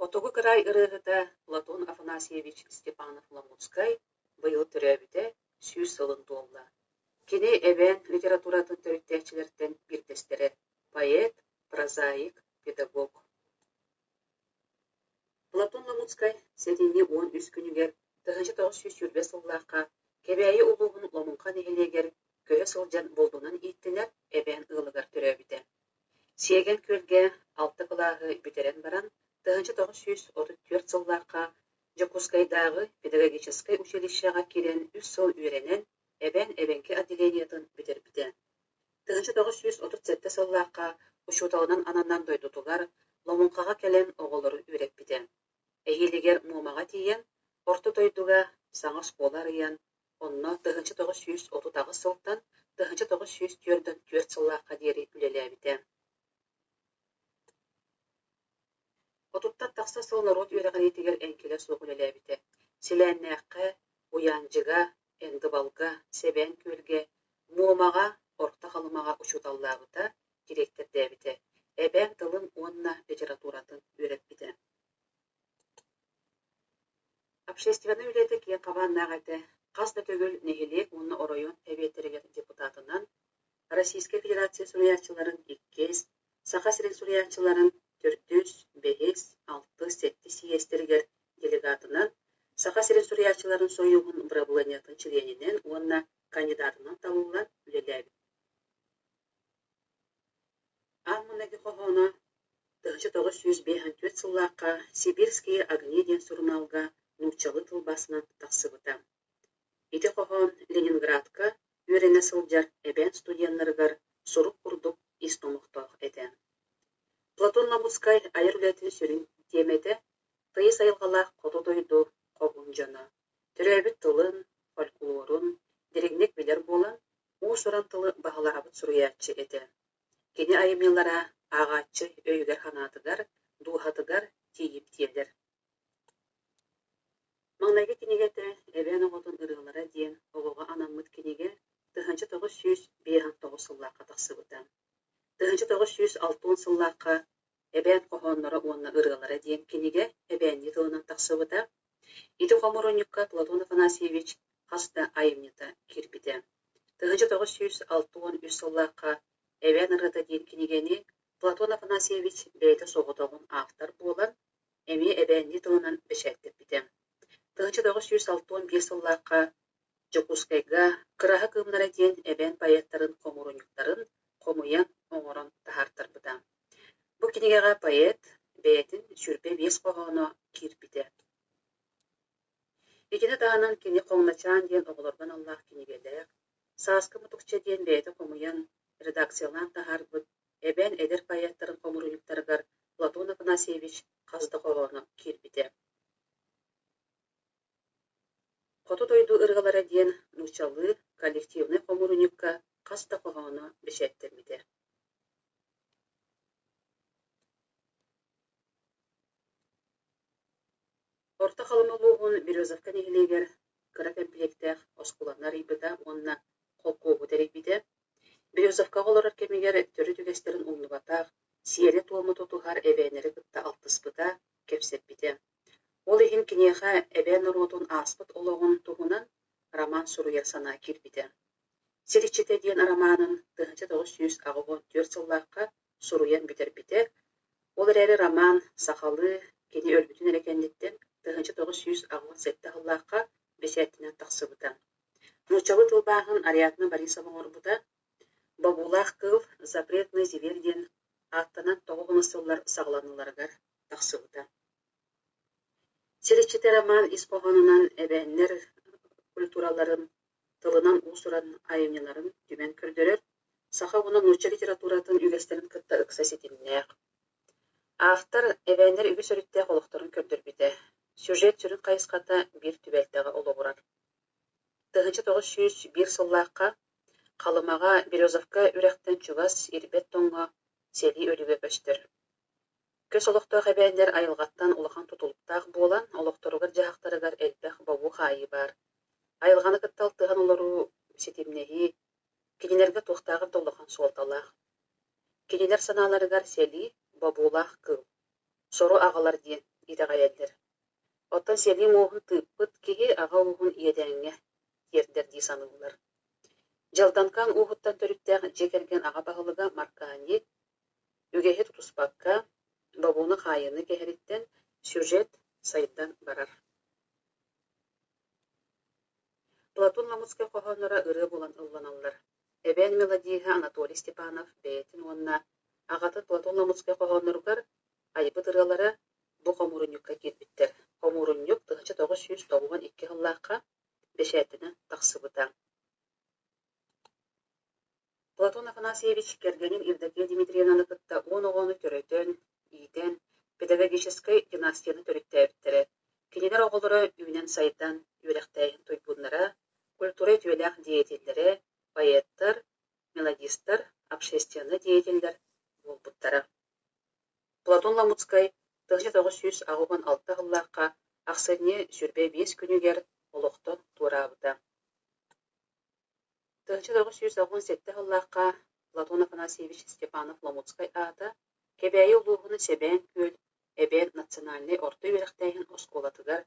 Хотугу кыраай ырыаһыта Платон Афанасьевич Степанов-Ламутскай быйыл төрөөбүтэ 100 сылын туолла. Кини эбээн литературатын төрүттээччилэртэн биирдэстэрэ, поэт, прозаик, педагог. Платон Ламутскай сэтинньи 13 күнүгэр 1920 сыллаахха Кэбээйи улууһун Ломуҥха нэһилиэгэр көһө сылдьан булдунан ииттинэр эбээн ыалыгар төрөөбүтэ. Сиэгэн Күөлгэ алта кылааһы бүтэрэн баран, 1934 сыллаахха Дьокуускайдааҕы педагогическай училищеҕа киирэн 3 сыл үөрэнэн, эбээн эбэҥки отделениетын бүтэрбитэ. 1937 сыллаахха учууталынан ананан дойдутугар Ломуҥхаҕа кэлэн оҕолору үөрэппитэ. Эһиилигэр Муомаҕа тиийэн, Орто дойдуга саҥа оскуола арыйан, онно 1938 сылтан 1944 сыллаахха диэри үлэлээбитэ. 30-тан тахса сыл норуот үөрэҕириитигэр эҥкилэ суох үлэлээбитэ. Силээннээххэ, Уйаандьыга, Эндыбалга, Сэбээн Күөлгэ, Муомаҕа, Орто Халымаҕа учууталлаабыта, дириэктэрдээбитэ, эбээн тылын уонна литературатын үөрэппитэ. Общественнай үлэтэ киэҥ хабааннаах этэ, хас да төгүл нэһилиэк уонна оройуон сэбиэттэригэр депутатынан, Российскай Федерация суруйааччыларын иккис, Саха сирин суруйааччыларын төрдүс, бэһис, алтыс, сэттис съезтэригэр делегатынан, Саха сирин суруйааччыларын сойууһун бырабылыанньатын чилиэнинэн уонна кандидатынан талыллан үлэлээбит. Аан маҥнайгы хоһооно 1954 сыллаахха «Сибирские огни» диэн сурунаалга нууччалыы тылбаасынан тахсыбыта. Ити хоһоон Ленинградка үөрэнэ сылдьар эбээн студеннарыгар сурук курдук ис номохтоох этэ. Платон Ламутскай айар үлэтин сүрүн тиэмэтэ тыйыс айылҕалаах хоту дойду хоһуун дьоно, төрөөбүт тылын, фольклорун дириҥник билэр буолан, уус-уран тылы баһылаабыт суруйааччы этэ. Кини айымньылара ааҕааччы өйүгэр-санаатыгар, дууһатыгар тиийимтиэлэр. Маҥнайгы кинигэтэ «Эбээн оҕотун ырыалара» диэн оҕоҕо анаммыт кинигэ 1959 сыллаахха тахсыбыта. 1960 сыллаахха «Эбээн хоһоонноро уонна ырыалара» диэн кинигэ эбээннии тылынан тахсыбыта. Ити хомуурунньукка Платон Афанасьевич хас да айымньыта киирбитэ. 1963 сыллаахха «Эбээн ырыата» диэн кинигэни Платон Афанасьевич бэйэтэ соҕотоҕун автор буолан, эмиэ эбээннии тылынан бэчээттэппитэ. 1961 сыллаахха Дьокуускайга «Кыраһа кыымнара» диэн эбээн поэттарын хомуурунньуктарын хомуйан оҥорон таһаартарбыта. Бу кинигэҕэ поэт бэйэтин 25 хоһооно киирбитэ. Итини таһынан кини «Хоҥначаан» диэн оҕолорго аналлаах кинигэлээх, «Сааскы мутукча» диэн бэйэтэ хомуйан, редакциялаан таһаарбыт эбээн эдэр поэттарын хомуурунньуктарыгар Платон Афанасьевич хас да хоһооно киирбитэ. «Хоту дойду ырыалара» диэн нууччалыы коллективнай хомуурунньукка хас да хоһооно бэчээттэммитэ. Орто Халыма улууһун Березовка нэһилиэгэр кыра кэмпилиэктээх оскуоланы арыйбыта уонна холкуоһу тэрийбитэ. Березовкаҕа олорор кэмигэр төрүт үгэстэрин умнубатах, сиэри-туому тутуһар эбээннэри кытта алтыспыта, кэпсэппитэ. Ол иһин киниэхэ эбээн норуотун ааспыт олоҕун туһунан роман суруйар санаа киирбитэ. «Сир иччитэ» диэн романын 1984 сыллаахха суруйан бүтэрбитэ. Ол эрээри роман сахалыы кини өлбүтүн эрэ кэнниттэн 1987 сыллаахха бэчээттэнэн тахсыбыта. Нууччалыы тылбааһын Ариадна Борисова оҥорбута. «Бобуулаах кыыл» «Запретный зверь» диэн ааттанан тоҕус сыллар саҕаланыыларыгар тахсыбыта. «Сир иччитэ» роман ис хоһоонунан эбээннэр культураларын тылынан уус-уран айымньыларын түмэн көрдөрөр, саха уонна нуучча литературатын үгэстэрин кытта ыкса ситимнээх. Автор эбээннэр үгүс өрүттээх олохторун көрдөрбүтэ. Сюжет сүрүн хайысхата биир түбэлтэҕэ олоҕурар. 1901 сыллаахха Халымаҕа Березовка үрэхтэн чугас ирбэт тоҥҥо сэлии өлүгэ көстөр. Көс олохтоох эбээннэр айылҕаттан улахан тутулуктаах буолан, олохторугар-дьаһахтарыгар элбэх бобуу-хаайыы баар. Айылҕаны кытта алтыһан олоруу, ситимнэһии кинилэргэ туохтааҕар да улахан суолталаах. Кинилэр санааларыгар сэлии бобуулаах кыыл, сору аҕалар диэн итэҕэйэллэр. Оттон сэлии муоһун тыыппыт киһи аҕа ууһун иэдээҥҥэ тиэрдэр дии саныыллар. Дьалданкаан ууһуттан төрүттээх дьиэ кэргэн аҕа баһылыга Маркани үгэһи тутуспакка, бобууну-хаайыыны кэһэриттэн сюжет сайдан барар. Платон Ламутскай хоһоонноро ырыа буолан ылланаллар. Эбээн мелодиһа Анатолий Степанов бэйэтин уонна аҕатын Платон Ламутскай хоһоонноругар айбыт ырыалара бу хомуурунньукка киирбиттэр. Хомуурунньук 1992 сыллаахха бэчээттэнэн тахсыбыта. Платон Афанасьевич кэргэнин Евдокия Дмитриевнаны кытта 10 оҕону төрөтөн, иитэн, педагогическай династияны төрүттээбиттэрэ. Кинилэр оҕолоро үүнэн-сайдан, үөрэхтээһин туйгуннара, культура үтүөлээх деятеллэрэ, поэттар, мелодистар, общественнай деятеллэр буолбуттара. Платон Ламутскай 1986 сыллаахха ахсынньы 25 күнүгэр олохтон туораабыта. 1987 сыллаахха Платон Афанасьевич Степанов-Ламутскай аата Кэбээйи улууһун Сэбээн Күөл Эбээн национальнай орто үөрэхтээһин оскуолатыгар